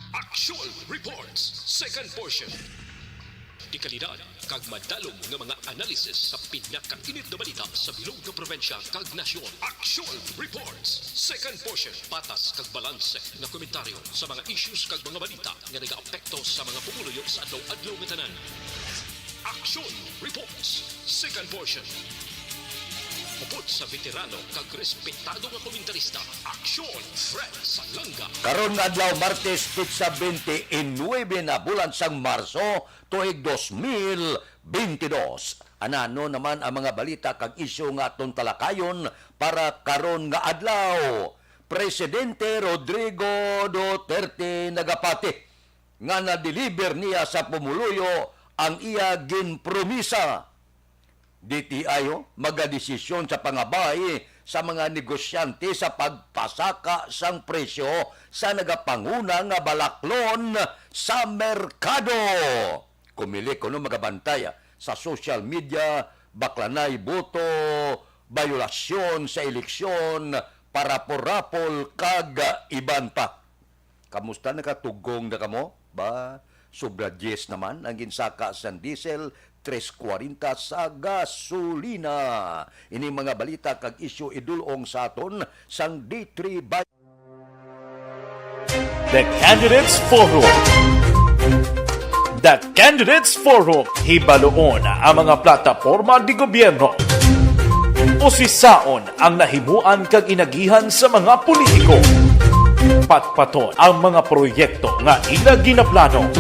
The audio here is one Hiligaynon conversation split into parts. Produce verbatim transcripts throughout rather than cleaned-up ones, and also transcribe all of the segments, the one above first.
Action Reports, second portion. Dekalidad kag madalom nga mga analisis sa pinakainit nga balita sa bilog nga probinsya kag nasyon. Action Reports, second portion. Patas kag balanse nga komentaryo sa mga issues kag mga balita nga nagaapekto sa mga pumuluyo sa adlaw-adlaw nga tanan. Action Reports, second portion. Upod sa veterano kag respetado nga komentarista, Action Fred Salanga. Karon nga adlaw, Martes, petsa twenty-nine na bulan sang Marso, tuig dos mil bentidós. Anano naman ang mga balita kag isyu nga aton talakayon para karon nga adlaw? Presidente Rodrigo Duterte nagapati nga na-deliver niya sa pumuluyo ang iya ginpromisa. D T I, oh, magadesisyon sa pangabay sa mga negosyante sa pagpasaka sang presyo sa nagapanguna nga balaklon sa merkado. Kumili kuno, magabantay, ah, sa social media, baklanay boto, bayolasyon sa eleksyon, parapol-rapol, kag iban pa. Kamusta, nakatugong na kamo? Ba, sobra diyes naman ang ginsaka sang diesel, tres kwarenta sa gasolina. Ini mga balita kag isyu idul-ong sa aton sang D three by The Candidates Forum. The Candidates Forum, hibaluon ang mga plataporma di gobyerno. Usisaon ang nahimuan kag inagihan sa mga politiko. Patpaton ang mga proyekto nga ila ginaplano.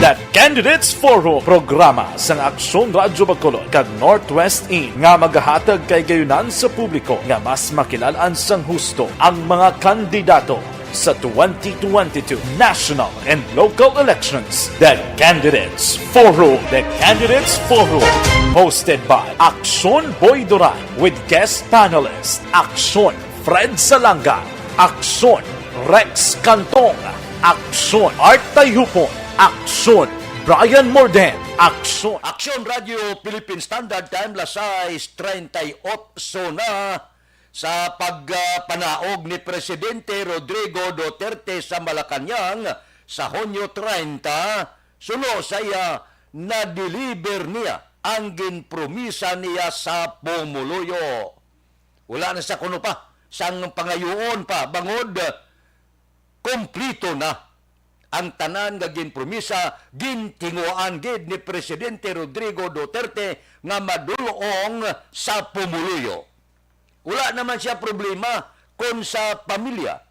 The Candidates Forum, programa sang Aksyon Radyo Bacolod kag Northwest In nga magahatag kahigayonan sa publiko nga mas makilal-an sang husto ang mga kandidato sa twenty twenty-two national and local elections. The Candidates Forum. The Candidates Forum, hosted by Aksyon Boy Duran with guest panelist Aksyon Fred Salanga, Aksyon Rex Cantong, Aksyon Art Tayhupon, Aksyon Brian Morden, Aksyon Aksyon Radio Philippine Standard Time, las sais treinta y ocho na. Sa pagpanaog ni Presidente Rodrigo Duterte sa Malacañang sa Hunyo treinta, suno sa iya, na-deliver niya ang ginpromisa niya sa pumuluyo. Wala na sa kuno pa, sang pangayuon pa, bangod, ah, kumplito na ang tanan nga ginpromisa, gintinguhaan gid ni Presidente Rodrigo Duterte nga madul-ong sa pumuluyo. Wala naman siya problema kon sa pamilya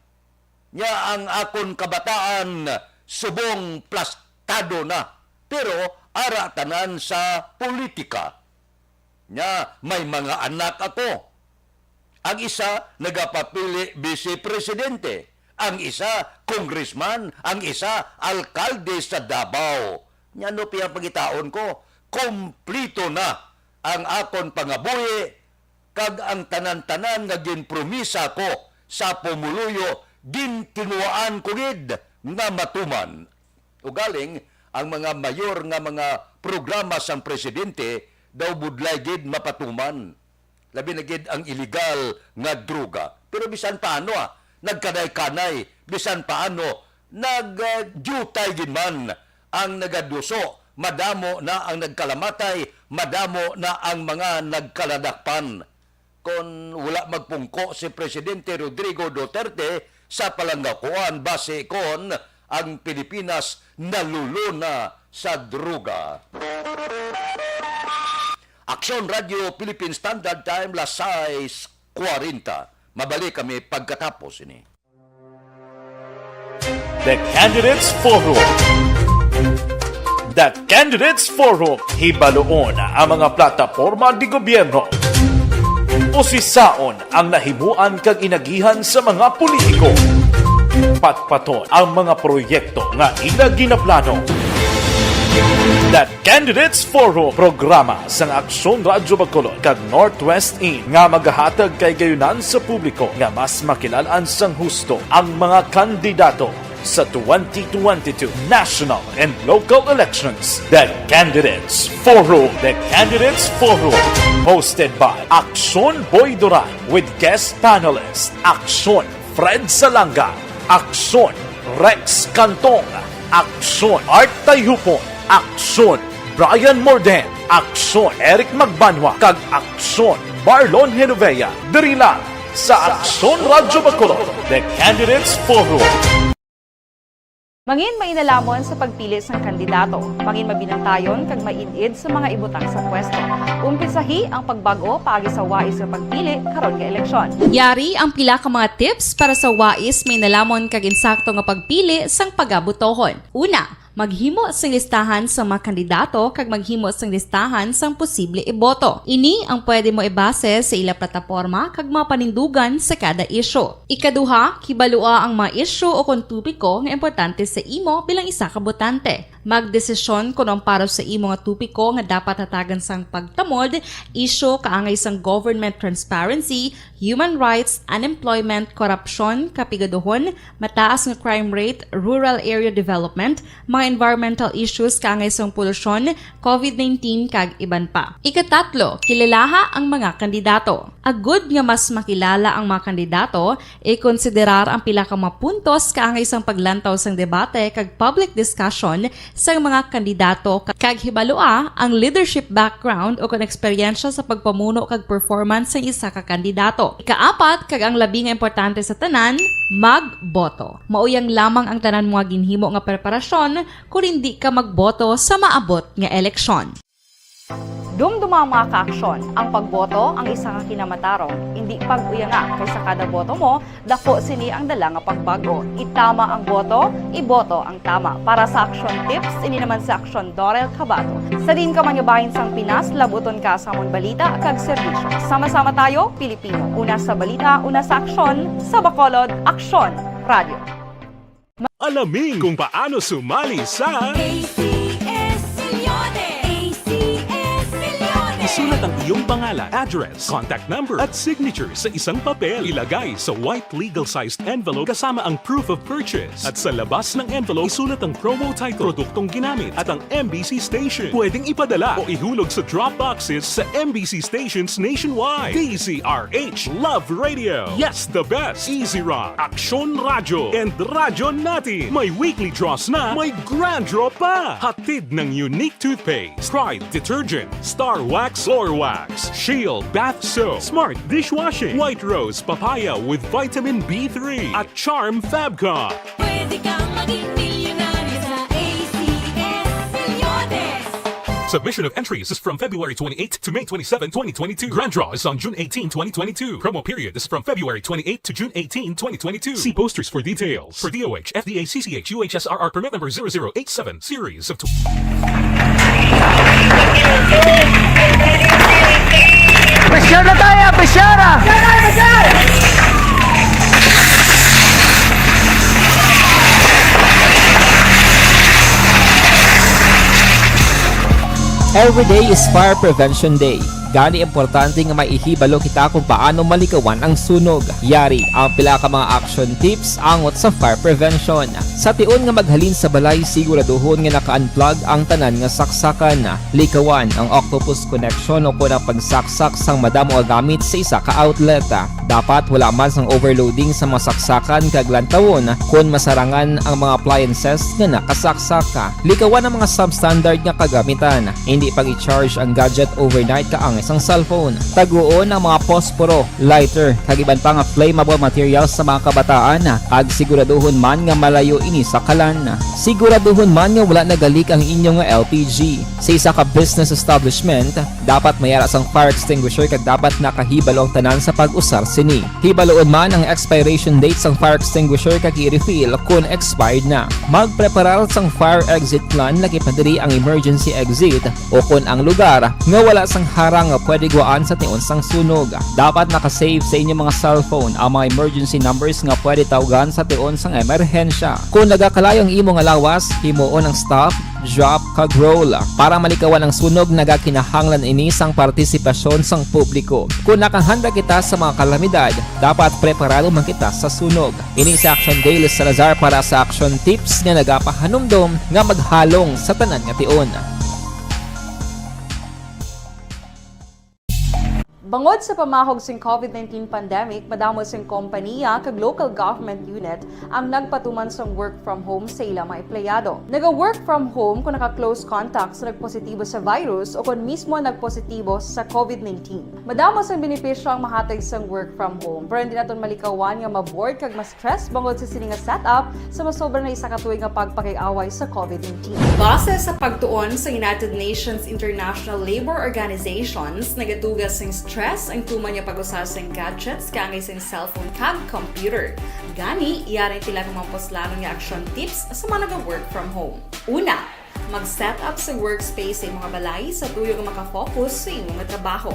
niya ang akon kabataan subong plastado na, pero ara tanan sa politika. Nya, may mga anak ako. Ang isa nagapapili vice presidente, ang isa congressman, ang isa alkalde sa Davao. Nya, ano pa ang pangitaon ko? Kumplito na ang akon pangabuhi, kag ang tanan-tanan nga ginpromisa ko sa pumuluyo, gintinguhaan ko gid nga matuman. Ugaling, ang mga mayor nga mga programa sang presidente daw budlay gid mapatuman, labi na gid ang iligal nga droga. Pero bisan paano, ah, nagkanay-kanay, bisan paano, nag, ah, diutay gid man ang nagaduso, madamo na ang nagkalamatay, madamo na ang mga nagkaladakpan. Kon wala magpungko si Presidente Rodrigo Duterte sa palanggakuan, basi kon ang Pilipinas nalulo na sa droga. Aksyon Radio Philippine Standard Time, las sais kwarenta. Mabalik kami pagkatapos ini. The Candidates Forum. The Candidates Forum, hibaluon ang mga plataporma di gobyerno. Usisaon ang nahimuan kag inagihan sa mga politiko. Patpaton ang mga proyekto nga ila ginaplano. The Candidates Forum, programa sang Aksyon Radyo Bacolod kag Northwest In nga magahatag kahigayonan sa publiko nga mas makilal-an sang husto ang mga kandidato sa twenty twenty-two national and local elections. The Candidates Forum. The Candidates Forum, hosted by Aksyon Boy Duran with guest panelist Aksyon Fred Salanga, Aksyon Rex Cantong, aksyon. Art Tayhupon, aksyon. Brian Morden, aksyon. Eric Magbanwa, kag aksyon. Marlon Genovea, diri lang sa Aksyon Radyo Bacolod, The Candidates Forum. Mangin mainalamon sa pagpili sang kandidato. Mangin mabinantayon kag maid-id sa mga ibutang sa pwesto. Umpisahi ang pagbag-o paagi sa wais nga pagpili karon nga eleksyon. Yari ang pila ka mga tips para sa wais, mainalamon kag insakto nga pagpili sang pagabotohon. Una, maghimo sing listahan sa mga kandidato kag maghimo sing listahan sang posible iboto. Ini ang pwede mo ibase sa ila plataporma kag mga panindugan sa kada isyu. Ikaduha, kibalua ang mga isyu o kon topiko nga importante sa imo bilang isa ka botante. Magdesisyon kon ang para sa imo nga topiko nga dapat hatagan sang pagtamod, isyu kaangay sang government transparency, human rights, unemployment, korupsyon, kapigaduhon, mataas nga crime rate, rural area development, mga environmental issues kaangay sang polusyon, covid nineteen, kag iban pa. Ikatatlo, kilalaha ang mga kandidato. Agud nga mas makilala ang mga kandidato, ikonsiderar ang pila ka mga puntos kaangay sang paglantaw sang debate kag public discussion sang mga kandidato, kag hibalua ang leadership background o kon eksperyensya sa pagpamuno kag performance sang isa ka kandidato. Ikaapat, kag ang labi nga importante sa tanan, magboto. Mao yang lamang ang tanan mo nga ginhimo nga preparasyon kon indi ka magboto sa maabot nga eleksyon. Dumduma ang mga kaaksyon. Ang pagboto ang isa ka kinamatarong, indi pag-uyanga, kay sa kada boto mo, daku sini ang dala nga pagbag-o. Itama ang boto, iboto ang tama. Para sa aksyon tips, ini naman si Aksyon Dorel Cabato. Sa diin ka man nga bahin sang Pinas, labuton ka sa amon balita kag serbisyo. Sama-sama tayo, Pilipino. Una sa balita, una sa aksyon, sa Bacolod, Aksyon Radio. Alamin kung paano sumali sa A C S Millones! A C S Millones! Isulat ang iyong pangalan, address, contact number, at signature sa isang papel. Ilagay sa white legal-sized envelope kasama ang proof of purchase. At sa labas ng envelope, isulat ang promo title, produktong ginamit, at ang M B C station. Pwedeng ipadala o ihulog sa drop boxes sa M B C stations nationwide. D Z R H Love Radio. Yes, the best. Easy Rock, Aksyon Radyo, and Radyo Natin. May weekly draws na, may grand draw pa. Hatid ng Unique Toothpaste, Pride Detergent, Star Wax Floor Wax, Shield Bath Soap, Smart Dishwashing, White Rose Papaya with Vitamin B three, at Charm Fabcon. Pwede kang maging milyonaryo sa A C S Millones! Submission of entries is from February twenty-eighth to May twenty-seven, twenty twenty-two. Grand draw is on June eighteen, twenty twenty-two. Promo period is from February twenty-eighth to June eighteen, twenty twenty-two. See posters for details. For D O H, F D A, C C H, U H S R R permit number zero zero eight seven, series of tw- Pressure na tayo! Pressure na! Every day is Fire Prevention Day. Gani, importante nga may ihibalo kita kung paano malikawan ang sunog. Yari ang pila ka mga action tips angot sa fire prevention. Sa tion nga maghalin sa balay, siguraduhon nga naka-unplug ang tanan nga saksakan. Likawan ang octopus connection o kon ang pagsaksak sang madamo nga gamit sa isa ka outlet. Dapat wala man sang overloading sa mga saksakan kag lantawon kon masarangan ang mga appliances nga nakasaksak. Likawan ang mga substandard nga kagamitan. Indi pag-i-charge ang gadget overnight kaangay sang cellphone. Taguon ang mga posporo, lighter, kag iban pa nga flammable materials sa mga kabataan, kag siguraduhon man nga malayo ini sa kalan. Siguraduhon man nga wala nagalik ang inyo nga L P G. Sa isa ka business establishment, dapat may ara sang fire extinguisher kag dapat nakahibalo ang tanan sa pag-usar sini. Hibaluon man ang expiration date sang fire extinguisher kag i-refill kon expired na. Magpreparar sang fire exit plan, lakip na diri ang emergency exit, o kon ang lugar nga wala sang harang nga pwede gwaan sa tion sang sunog. Dapat naka-save sa inyo mga cellphone ang mga emergency numbers nga pwede tawgan sa tion sang emerhensya. Kon nagakalayo ang imo nga lawas, himuon ang stop, drop, kag roll. Para malikawan ang sunog, nagakinahanglan ini sang partisipasyon sang publiko. Kon nakahanda kita sa mga kalamidad, dapat preparado man kita sa sunog. Ini si Action Dale Salazar para sa Action Tips nga nagapahanumdom nga maghalong sa tanan nga tion. Bangod sa pamahog sing COVID nineteen pandemic, madamo sing kompaniya kag local government unit ang nagpatuman sang work from home sa ila mga empleyado. Naga-work from home kung naka-close contact sa nagpositibo sa virus o kon mismo nagpositibo sa COVID nineteen. Madamo sang benepisyo ang mahatag sang work from home, pero hindi naton malikawan nga ma-bored kag ma-stress bangod sa sini nga setup sa masobra na isa ka tuig nga pagpakig-away sa COVID nineteen. Base sa pagtuon sa United Nations International Labour Organizations, nagatuga sing stress ang tuman nga pag-usa sing gadgets kaangay sing cellphone kag computer. Gani, yari sila nga mga puslanon nga action tips sa mga naga-work from home. Una, mag-set up sa workspace sa imong balay sa tuyo nga makafocus sa imong trabaho.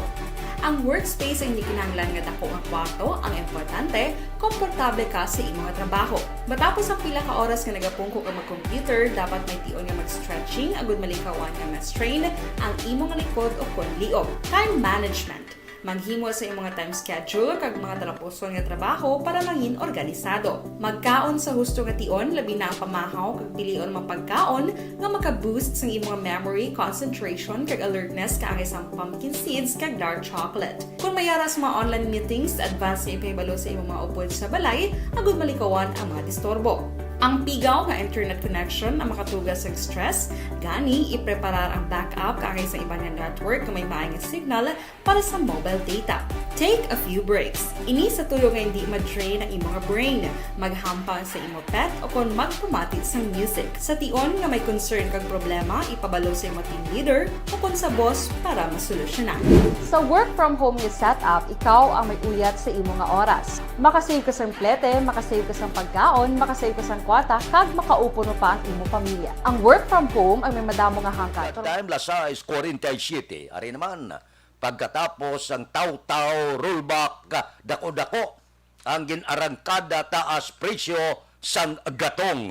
Ang workspace ay hindi kinahanglan nga dako nga kwarto, ang importante, komportable ka sa imong trabaho. Matapos ang pila ka oras nga nagapungko ka mag-computer, dapat may tion nga mag-stretching agud malikawan nga ma-strain ang imong likod o kon liog. Time management. Maghimo sa imong time schedule kag mga talapuson nga trabaho para mangin organisado. Magkaon sa husto nga tion, labi na ang pamahaw kag pilion mga pagkaon nga maka-boost sang imong memory, concentration, kag alertness kaangay sang pumpkin seeds kag dark chocolate. Kung may ara sa mga online meetings, advance nga ipahibalo sa imong mga upod sa balay agud malikawan ang mga disturbo. Ang pigaw nga internet connection ang makatuga sa stress, gani ipreparar ang backup kaangay sa iban nga network nga may maay nga signal para sa mobile data. Take a few breaks. Ini sa tuyo nga hindi ma-drain ang imong brain. Maghampang sa imo pet o kon magpamati sang music. Sa tion nga may concern kag problema, ipabalo sa imo team leader o kon sa boss para masolusyonan. Sa work from home nga setup, ikaw ang may uyat sa imo nga oras. Makasave ka sang plete, makasave ka sang pagkaon, makasave ka sang kwarta, kag makaupo pa ang imo pamilya. Ang work from home ang may madamo nga hangkat. Time, las sais cuarenta y siete. Ari naman, pagkatapos sang taw-taw rollback, dako-dako ang gin-arangkada taas presyo sang gatong.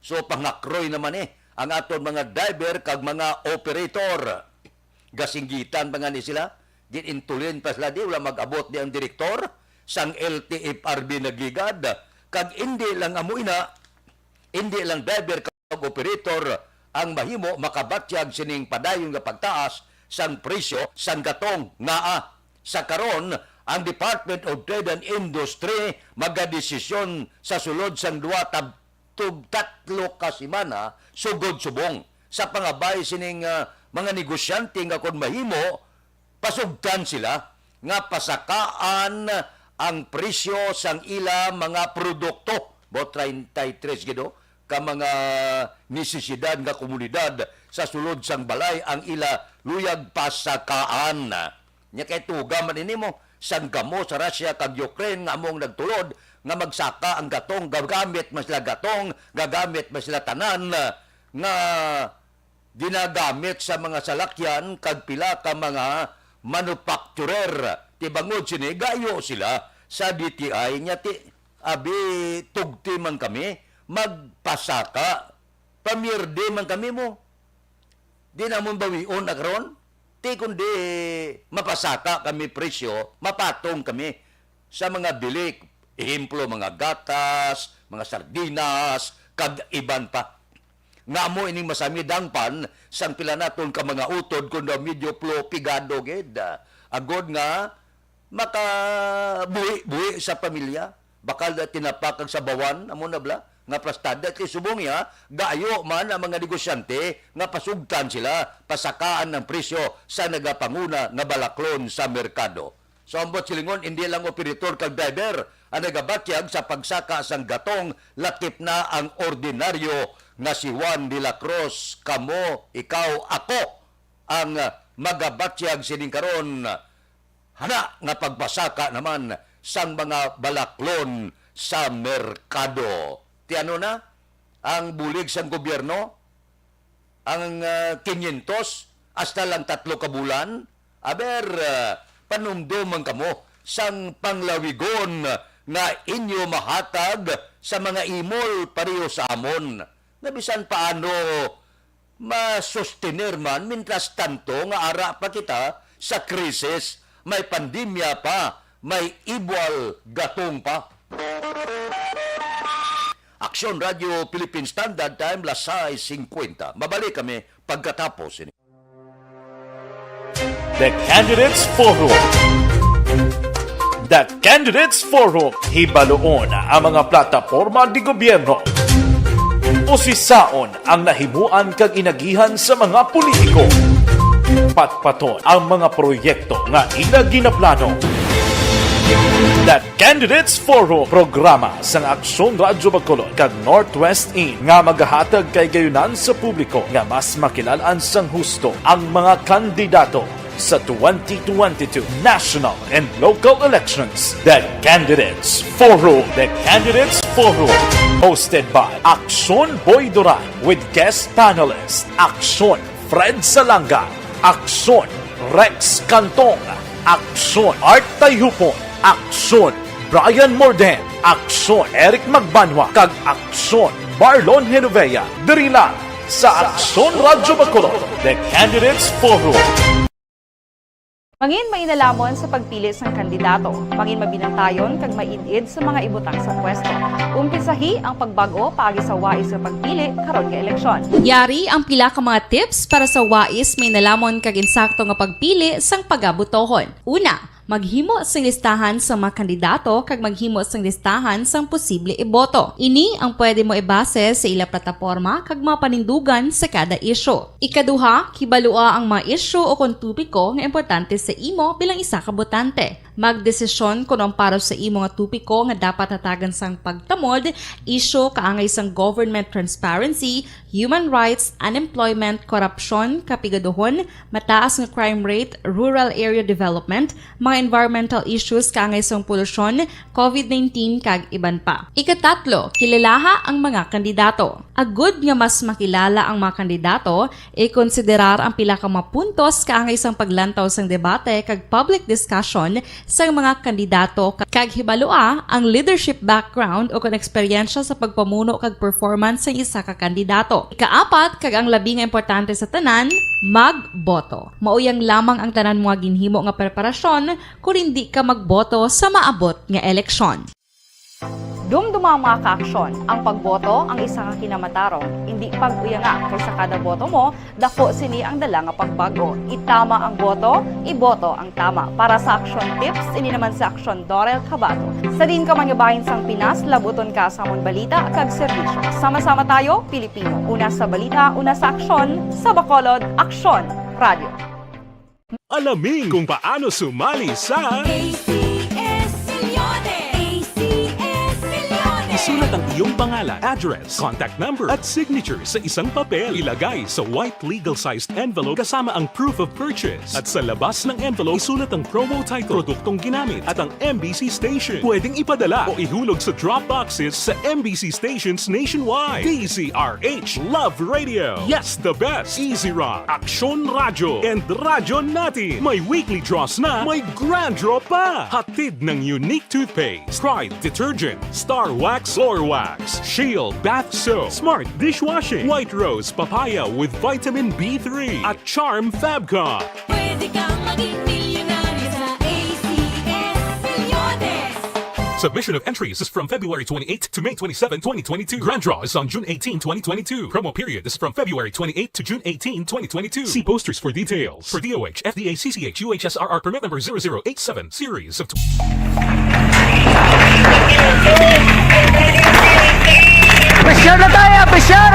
So, pangakroy naman eh ang aton mga driver kag mga operator. Gasinggitan pa nga ni sila, gin-intulin pa sila, di wala mag-abot di ang direktor sang L T F R B nagligad, kag indi lang amo ina, indi lang driver kag operator ang mahimo makabatyag sining padayon nga pagtaas sang presyo sang gatong, ngaa sa karon ang Department of Trade and Industry magadesisyon sa sulod sang duha tab-, tub-, tatlo ka semana sugod subong sa pangabay sining, ah, mga negosyante nga kon mahimo, pasugtan sila nga pasakaan ang presyo sang ila mga produkto. About treinta y tres gid, oh, ka mga nesesidad nga komunidad sa sulod sang balay ang ila luyag pasakaan. Nya kay tuga man ini mo, sang gamo sa Russia kag Ukraine nga among nagtulod nga magsaka ang gatong, gagamit man sila gatong, gagamit man sila tanan nga ginagamit sa mga salakyan kag pila ka mga manufacturer. Ti bangod sini, gayo sila sa D T I, nya ti abi tugti man kami magpasaka, pamierde man kami mo. Di namon bawion na karon. Ti kundi mapasaka kami presyo, mapatong kami sa mga bili, ehemplo, mga gatas, mga sardinas, kag iban pa. Nga amo ining masamid hangpan sang pila naton ka mga utod, kun daw medyo plo-, pigado gid, ah, agod nga makabuhi-buhi sa pamilya. Bakal na tinapa kag sabawan, amo na bala, nga plastada. Kay subong niya, gayo man ang mga negosyante nga pasugtan sila, pasakaan ang presyo sa nagapanguna nga balaklon sa merkado. So, ambot silingon, hindi lang operator kag driver ang nagabatyag sa pagsaka sang gatong, lakip na ang ordinaryo nga si Juan de la Cruz. Kamo, ikaw, ako ang magabatyag sining karon, hana nga pagpasaka naman sang mga balaklon sa merkado. Ti ano na ang bulig sang gobyerno? Ang, ah, kinyentos hasta lang tatlo ka bulan? Aber, ah, panumdom man kamo sang panglawigon nga inyo mahatag sa mga imol pareho sa amon, nga bisan paano masustener man, mientras tanto nga ara pa kita sa krisis, may pandemya pa, may ibual gatong pa. Aksyon Radio Philippine Standard Time, las sais singkwenta. Mabalik kami pagkatapos ini. The Candidates Forum. The Candidates Forum, hibaluon ang mga plataporma di gobyerno. Usisaon ang nahimuan kag inagihan sa mga politiko. Patpaton ang mga proyekto nga ila ginaplano. The Candidates Forum, programa sang Aksyon Radyo Bacolod kag Northwest In nga magahatag kay gayunan sa publiko nga mas makilalan sang husto ang mga kandidato sa twenty twenty-two national and local elections. The Candidates Forum. The Candidates Forum. Hosted by Aksyon Boy Duran with guest panelist Aksyon Fred Salanga, Aksyon Rex Cantong, Aksyon Art Tayhupon, Aksyon Brian Morden, Aksyon Eric Magbanwa, kag Aksyon Marlon Genovea. Diri lang sa Aksyon Radyo Bacolod, The Candidates Forum. Mangin mainalhamon sa pagpili sang kandidato. Mangin mabinantayon kag maid-id sa mga ibutang sa pwesto. Umpisahi ang pagbag-o paagi sa wais nga pagpili karon nga eleksyon. Yari ang pila ka mga tips para sa wais, mainalhamon kag insakto nga pagpili sang pagabotohon. Una, maghimo sing listahan sang mga kandidato kag maghimo sing listahan sang posible iboto. Ini ang pwede mo ibase sa ila plataporma kag mga panindugan sa kada isyu. Ikaduha, kibalua ang mga isyu o kon topiko nga importante sa imo bilang isa ka botante. Magdesisyon kon ang para sa imo nga topiko nga dapat hatagan sang pagtamod, isyu kaangay sang government transparency, human rights, unemployment, korupsyon, kapigaduhon, mataas nga crime rate, rural area development, mga environmental issues kaangay sang polusyon, covid nineteen, kag iban pa. Ikatatlo, kilalaha ang mga kandidato. Agud nga mas makilala ang mga kandidato, ikonsiderar ang pila ka mga puntos kaangay sang paglantaw sang debate kag public discussion sang mga kandidato, kag hibalua ang leadership background o kon eksperyensya sa pagpamuno kag performance sang isa ka kandidato. Ikaapat, kag ang labi nga importante sa tanan, magboto. Mao yang lamang ang tanan mo nga ginhimo nga preparasyon kon indi ka magboto sa maabot nga eleksyon. Dumduma ang mga kaaksyon. Ang pagboto ang isa ka kinamatarong. Indi pag-uyanga, kay sa kada boto mo, dako sini ang dala nga pagbago. Itama ang boto, iboto ang tama. Para sa aksyon tips, ini naman si Aksyon Dorel Cabato. Sa diin ka man nga bahin sang Pinas, labuton ka sa amon balita kag serbisyo. Sama-sama tayo, Pilipino. Una sa balita, una sa aksyon, sa Bacolod, Aksyon Radio. Alamin kung paano sumali sa A C S Millones! A C S Millones! Isulat ang iyong pangalan, address, contact number, at signature sa isang papel. Ilagay sa white legal-sized envelope kasama ang proof of purchase. At sa labas ng envelope, isulat ang promo title, produktong ginamit, at ang M B C station. Pwedeng ipadala o ihulog sa drop boxes sa M B C stations nationwide. D Z R H Love Radio. Yes, the best. Easy Rock. Aksyon Radyo and Radyo Natin. May weekly draws na, may grand draw pa. Hatid ng Unique Toothpaste, Pride Detergent, Star Wax Floor Wax, Shield Bath Soap, Smart Dishwashing, White Rose Papaya with Vitamin B three, at Charm Fabcon. Pwede kang maging milyonaryo sa A C S Millones! Submission of entries is from February twenty-eighth to May twenty-seven, twenty twenty-two. Grand draw is on June eighteen, twenty twenty-two. Promo period is from February twenty-eighth to June eighteen, twenty twenty-two. See posters for details. For D O H, F D A, C C H, U H S R R permit number zero zero eight seven, series of Pressure na tayo! Pressure!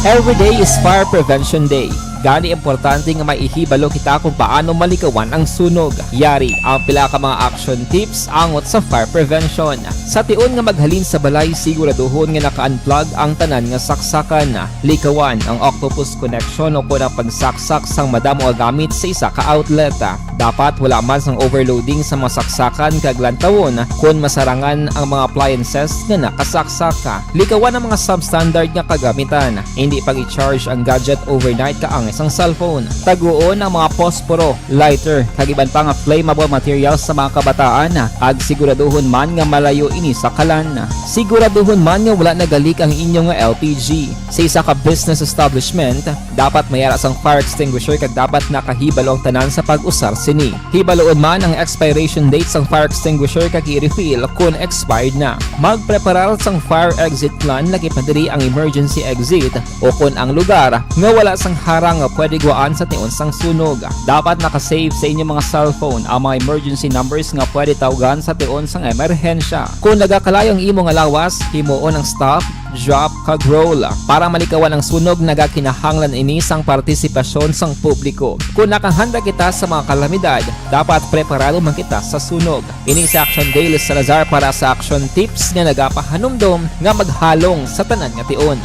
Every day is Fire Prevention Day. Gani importante nga maihibalo kita kung paano malikawan ang sunog. Yari ang pila ka mga action tips angot sa fire prevention. Sa tion nga maghalin sa balay, siguraduhon nga naka-unplug ang tanan nga saksakan. Likawan ang octopus connection o kon ang pagsaksak sang madamo nga gamit sa isa ka outlet. Dapat wala man sang overloading sa mga saksakan kag lantawon kon masarangan ang mga appliances nga nakasaksak. Likawan ang mga substandard nga kagamitan. Hindi pag-i-charge ang gadget overnight kaang Sang cellphone. Taguon ang mga posporo, lighter, kag iban pa nga flammable materials sa mga kabataan, kag siguraduhon man nga malayo ini sa kalan. Siguraduhon man nga wala nagalik ang inyo nga L P G. Sa isa ka business establishment, dapat may ara sang fire extinguisher kag dapat nakahibalo ang tanan sa pag-usar sini. Hibaluon man ang expiration date sang fire extinguisher kag i-refill kon expired na. Magpreparar sang fire exit plan, lakip na diri ang emergency exit, o kon ang lugar nga wala sang harang nga pwede guwaan sa tion sang sunog. Dapat naka-save sa inyo mga cellphone ang mga emergency numbers nga pwede tawgan sa tion sang emerhensya. Kon nagakalayo ang imo nga lawas, himuon ang stop, drop, kag roll. Para malikawan ang sunog, nagakinahanglan ini sang partisipasyon sang publiko. Kon nakahanda kita sa mga kalamidad, dapat preparado man kita sa sunog. Ini si Action Daily Salazar para sa Action Tips nga nagapahanumdom nga maghalong sa tanan nga tion.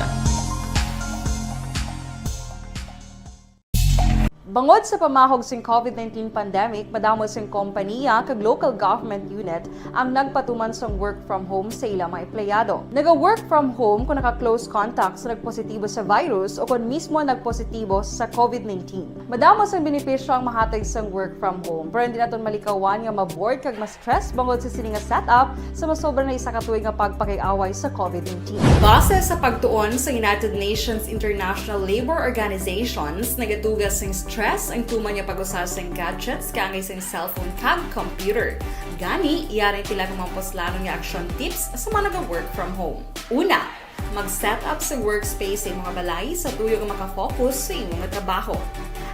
Bangod sa pamahog sing covid nineteen pandemic, madamo sing kompaniya kag local government unit ang nagpatuman sang work from home sa ila mga empleyado. Naga-work from home kung naka-close contact sa nagpositibo sa virus o kon mismo nagpositibo sa covid nineteen. Madamo sang benepisyo ang mahatag sang work from home, pero hindi naton malikawan nga ma-bored kag ma-stress bangod sa sini nga setup sa masobra na isa ka tuig nga pagpakig-away sa covid nineteen. Base sa pagtuon sa United Nations International Labour Organizations, nagatuga sing stress ang tuman nga pag-usa sing gadgets kaangay sing cellphone kag computer. Gani, yari ang pila ka mga puslanon nga action tips sa mga naga-work from home. Una, mag-set up sa workspace sa imong balay sa tuyo nga makafocus sa imong trabaho.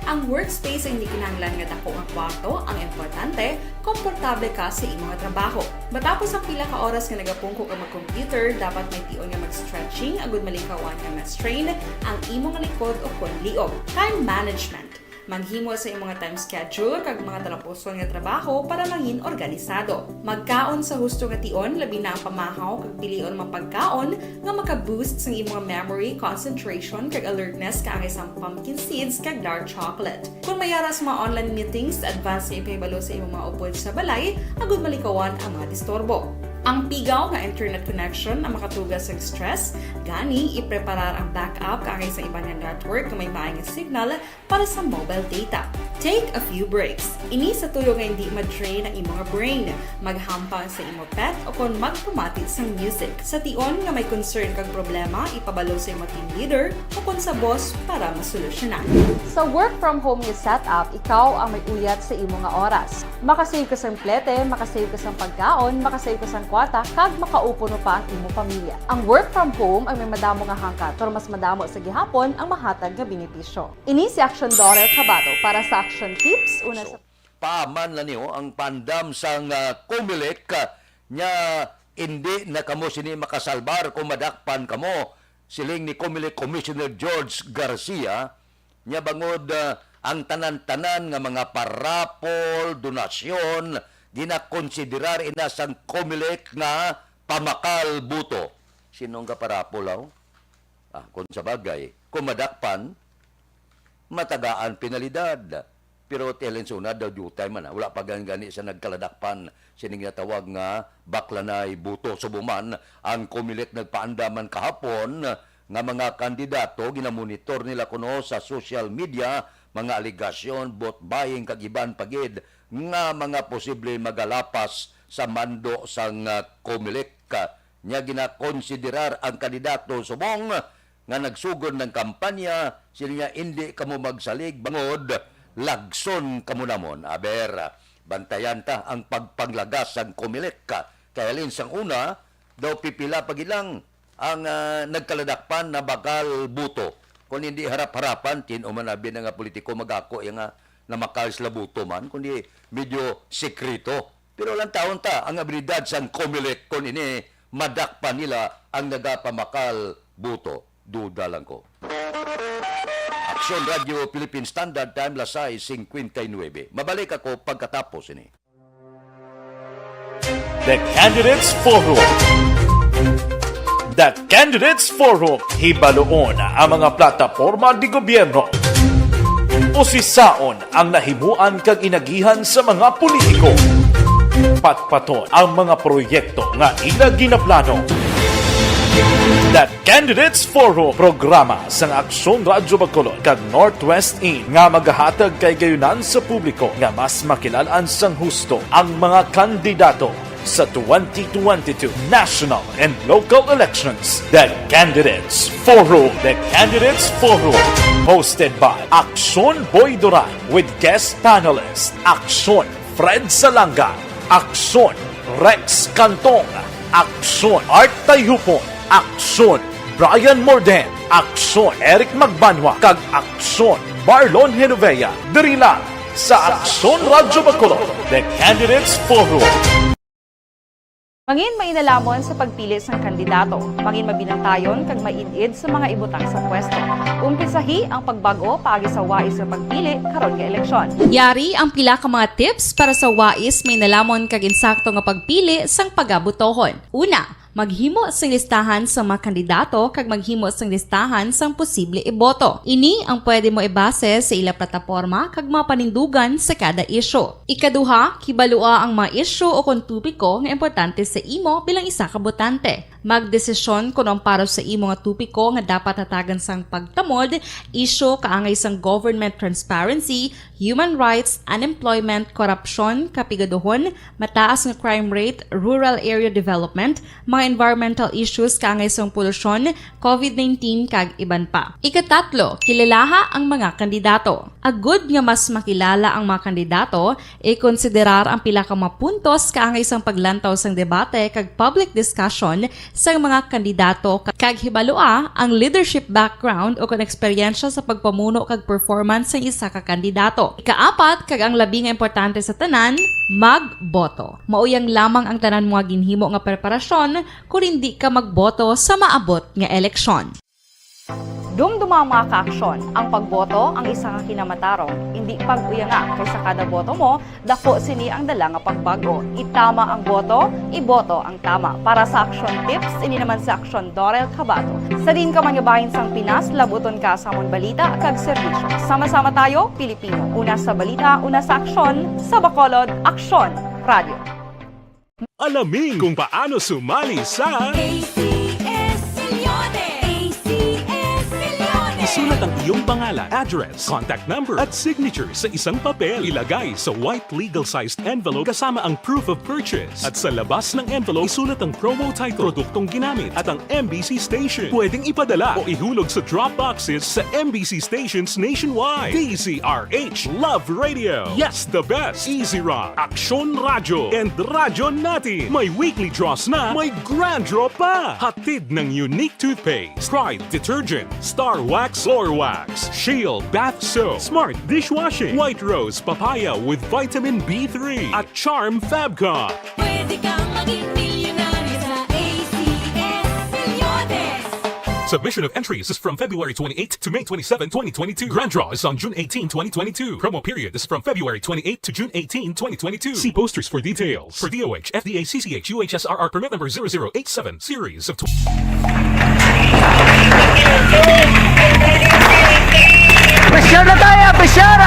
Ang workspace ay hindi kinahanglan nga dako nga kwarto, ang importante, komportable ka sa imong trabaho. Matapos ang pila ka oras nga nagapungko ka mag-computer, dapat may tion nga mag-stretching agud malikawan nga ma-strain ang imong likod o kon liog. Time management. Maghimo sa imong time schedule kag mga talapuson nga trabaho para mangin organisado. Magkaon sa husto nga tion, labi na ang pamahaw kag pilion mga pagkaon nga maka-boost sang imong memory, concentration, kag alertness kaangay sang pumpkin seeds kag dark chocolate. Kung may ara sa mga online meetings, advance nga ipahibalo sa imong mga upod sa balay agud malikawan ang mga disturbo. Ang pigaw nga internet connection ang makatuga sa stress, gani ipreparar ang backup kaangay sa iban nga network nga may maay nga signal para sa mobile data. Take a few breaks. Ini sa tuyo nga hindi ma-drain ang imong brain. Maghampang sa imo pet o kon magpamati sang music. Sa tion nga may concern kag problema, ipabalo sa imo team leader o kon sa boss para masolusyonan. Sa work from home nga setup, ikaw ang may uyat sa imo nga oras. Makasave ka sang plete, makasave ka sang pagkaon, makasave ka sang kwarta, kag makaupo pa ang imo pamilya. Ang work from home ay may madamo nga hangkat, pero mas madamo sa gihapon ang mahatag nga benepisyo. Ini si Action Daughter Cabato para sa Action Tips. Una sa So, paaman na niyo ang pandam sang, ah, Comelec, ah, nya indi na kamo sini makasalbar kung madakpan kamo, siling ni Comelec Commissioner George Garcia. Nya bangod, ah, ang tanan-tanan nga mga parapol, donasyon, ginakonsiderar ina sang Comelec nga pamakal buto. Sino ang gaparapol, aw? Ah, kung sa bagay, kung madakpan, matagaan penalidad. Pero ti Helen sa una daw diutay man, ah. Wala pa gani, gani sa nagkaladakpan sining natawag nga baklanay buto. Subong man, ang Comelec nagpaandaman kahapon nga mga kandidato ginamonitor nila kuno sa social media, mga alegasyon, vote buying, kag iban pa gid nga mga posible magalapas sa mando sang, ah, Comelec. Nya ginakonsiderar ang kandidato subong nga nagsugod ng kampanya, sila niya, "Indi kamo magsalig bangod lagson kamo namon." Aber, bantayan ta ang pagpanglagas sang Comelec. Kay halin sang una, daw pipila pa gid lang ang, ah, nagkaladakpan na bakal buto. Kung hindi harap-harapan, tin-o man abi na nga politiko magako ya nga namakal sila buto man, kundi medyo sekreto. Pero lang taon ta ang abilidad sang Comelec kon ini madakpan nila ang nagapamakal buto. Duda lang ko. Aksyon Radio Philippine Standard Time, las sais cincuenta y nueve. Mabalik ako pagkatapos ini. The Candidates Forum. The Candidates Forum, hibaluon ang mga plataporma de gobierno. Usisaon ang nahimuan kag inagihan sa mga politiko. Patpaton ang mga proyekto nga ila ginaplano. The Candidates Forum, programa sang Aksyon Radyo Bacolod kag Northwest Inn nga magahatag kahigayonan sa publiko nga mas makilalan sang husto ang mga kandidato sa twenty twenty-two national and local elections. The Candidates Forum. The Candidates Forum, hosted by Aksyon Boy Duran with guest panelist Aksyon Fred Salanga, Aksyon Rex Cantong, Aksyon Art Tayhupon, Aksyon Brian Morden, Aksyon Eric Magbanwa, kag Aksyon Marlon Genovea. Diri lang sa Aksyon Radyo Bacolod, The Candidates Forum. Mangin mainalomon sa pagpili sang kandidato, mangin mabinantayon kag maid-id sa mga ibutang sa pwesto. Umpisahi ang pagbag-o paagi sa wais nga pagpili karon nga eleksyon. Yari ang pila ka mga tips para sa wais, mainalomon kag insakto nga pagpili sang pagabotohon. Una, maghimo sing listahan sang mga kandidato kag maghimo sing listahan sang posible iboto. Ini ang pwede mo ibase sa ila plataporma kag mga panindugan sa kada isyu. Ikaduha, kibalua ang mga isyu o kon topiko nga importante sa imo bilang isa ka botante. Magdesisyon kon ang para sa imo nga topiko nga dapat hatagan sang pagtamod, isyu kaangay sang government transparency, human rights, unemployment, korupsyon, kapigaduhon, mataas nga crime rate, rural area development, mga environmental issues kaangay sang polusyon, covid nineteen, kag iban pa. Ikatatlo, kilalaha ang mga kandidato. Agud nga mas makilala ang mga kandidato, ikonsiderar ang pila ka mga puntos kaangay sang paglantaw sang debate kag public discussion sang mga kandidato, kag hibalua ang leadership background o kon eksperyensya sa pagpamuno kag performance sang isa ka kandidato. Ikaapat, kag ang labi nga importante sa tanan, magboto. Mauyang lamang ang tanan mo nga ginhimo nga preparasyon kon indi ka magboto sa maabot nga eleksyon. Dumduma ang mga kaaksyon, ang pagboto ang isa ka kinamatarong. Indi pag-uyanga, kay sa kada boto mo, daku sini ang dala nga pagbag-o. Itama ang boto, iboto ang tama. Para sa Aksyon Tips, ini naman si Aksyon Dorel Cabato. Sa diin ka man nga bahin sang Pinas, labuton ka sa amon balita kag serbisyo. Sama-sama tayo, Pilipino. Una sa balita, una sa aksyon, sa Bacolod, Aksyon Radio. Alamin kung paano sumali sa A C S Millones. A C S Millones. Isulat ang iyong pangalan, address, contact number, at signature sa isang papel. Ilagay sa white legal-sized envelope kasama ang proof of purchase. At sa labas ng envelope, isulat ang promo title, produktong ginamit, at ang M B C station. Pwedeng ipadala o ihulog sa drop boxes sa M B C stations nationwide. D Z R H, Love Radio. Yes, the best. Easy Rock, Aksyon Radyo, and Radyo Natin. May weekly draws na, may grand draw pa. Hatid ng Unique Toothpaste, Pride Detergent, Star Wax Floor Wax, Shield Bath Soap, Smart Dishwashing, White Rose Papaya with Vitamin B three, at Charm Fabcon. Pwede kang maging milyonaryo sa A C S Millones. Submission of entries is from February twenty-eighth to May twenty-seven, twenty twenty-two. Grand draw is on June eighteen, twenty twenty-two. Promo period is from February twenty-eighth to June eighteen, twenty twenty-two. See posters for details. For D O H, F D A, C C H, U H S R R permit number zero zero eight seven, series of tw- Pressure na tayo! Pressure!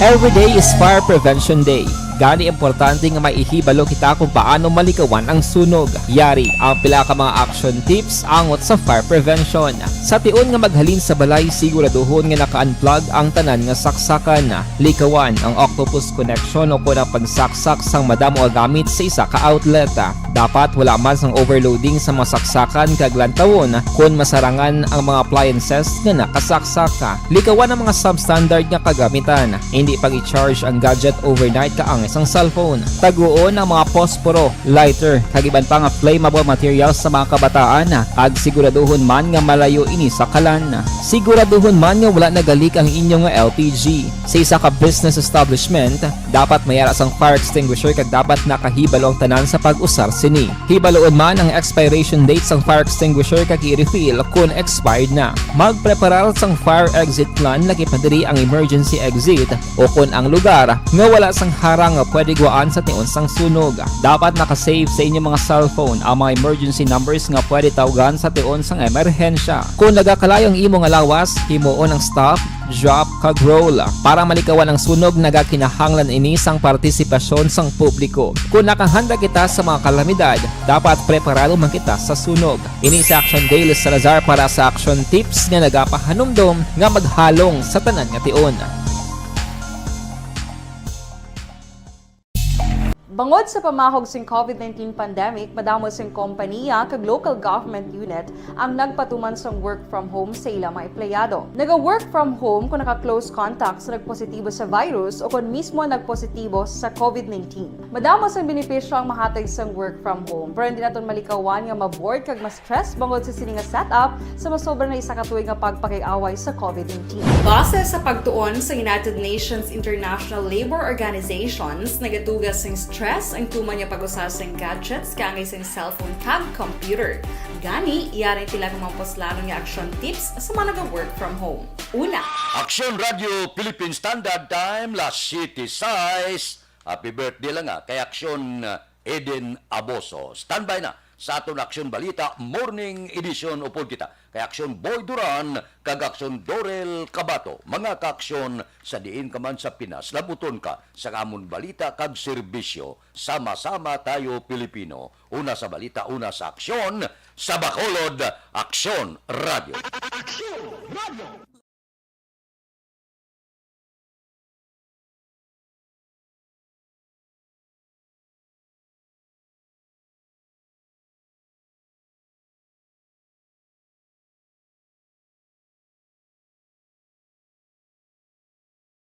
Every day is Fire Prevention Day. Gani, importante nga may ihibalo kita kung paano malikawan ang sunog. Yari ang pila ka mga action tips angot sa fire prevention. Sa tion nga maghalin sa balay, siguraduhon nga naka-unplug ang tanan nga saksakan. Likawan ang octopus connection o kon ang pagsaksak sang madamo nga gamit sa isa ka outlet. Dapat wala man sang overloading sa mga saksakan kag lantawon kon masarangan ang mga appliances nga nakasaksak. Likawan ang mga substandard nga kagamitan. Hindi pag-i-charge ang gadget overnight kaangay sang cellphone. Taguon ang mga posporo, lighter, kag iban pa nga flammable materials sa mga kabataan, kag siguraduhon man nga malayo ini sa kalan. Siguraduhon man nga wala nagalik ang inyo nga L P G. Sa isa ka business establishment, dapat may ara sang fire extinguisher kag dapat nakahibalo ang tanan sa pag-usar sini. Hibaluon man ang expiration date sang fire extinguisher kag i-refill kon expired na. Magpreparar sang fire exit plan, lakip na diri ang emergency exit o kon ang lugar nga wala sang harang nga pwede gwaan sa tion sang sunog. Dapat naka-save sa inyong mga cellphone ang mga emergency numbers nga pwede tawgan sa tion sang emerhensya. Kung nagakalayo ang imo nga lawas, himuon ang stop, drop, kag roll. Para malikawan ang sunog, nagakinahanglan ini sang partisipasyon sang publiko. Kung nakahanda kita sa mga kalamidad, dapat preparado man kita sa sunog. Ini si Action Dale Salazar para sa Action Tips nga nagapahanumdom nga maghalong sa tanan nga tion. Bangod sa pamahog sing COVID nineteen pandemic, madamo sing kompaniya kag local government unit ang nagpatuman sang work from home sa ila mga empleyado. Naga-work from home kung naka-close contact sa nagpositibo sa virus o kon mismo nagpositibo sa COVID nineteen. Madamo sang benepisyo ang mahatag sang work from home, pero hindi naton malikawan nga ma-bored kag ma-stress bangod sa sini nga setup sa masobra na isa ka tuig nga pagpakig-away sa COVID nineteen. Base sa pagtuon sa United Nations International Labour Organizations, nagaduga sing stress ang tuman nga pag-usa sing gadgets kaangay sing cellphone kag computer. Gani, yari ang pila ka mga puslanon nga action tips sa mga naga-work from home. Una, Aksyon Radio Philippine Standard Time, las siete sais. Happy birthday lang, ah, kay Aksyon, ah, Eden Aboso. Standby na sa aton Aksyon Balita Morning Edition. Upod kita kay Aksyon Boy Duran kag Aksyon Dorel Cabato. Mga kaaksyon, sa diin ka man sa Pinas, labuton ka sa amon balita kag serbisyo. Sama-sama tayo, Pilipino. Una sa balita, una sa aksyon. Sa Bacolod, Aksyon Radio. Aksyon Radio.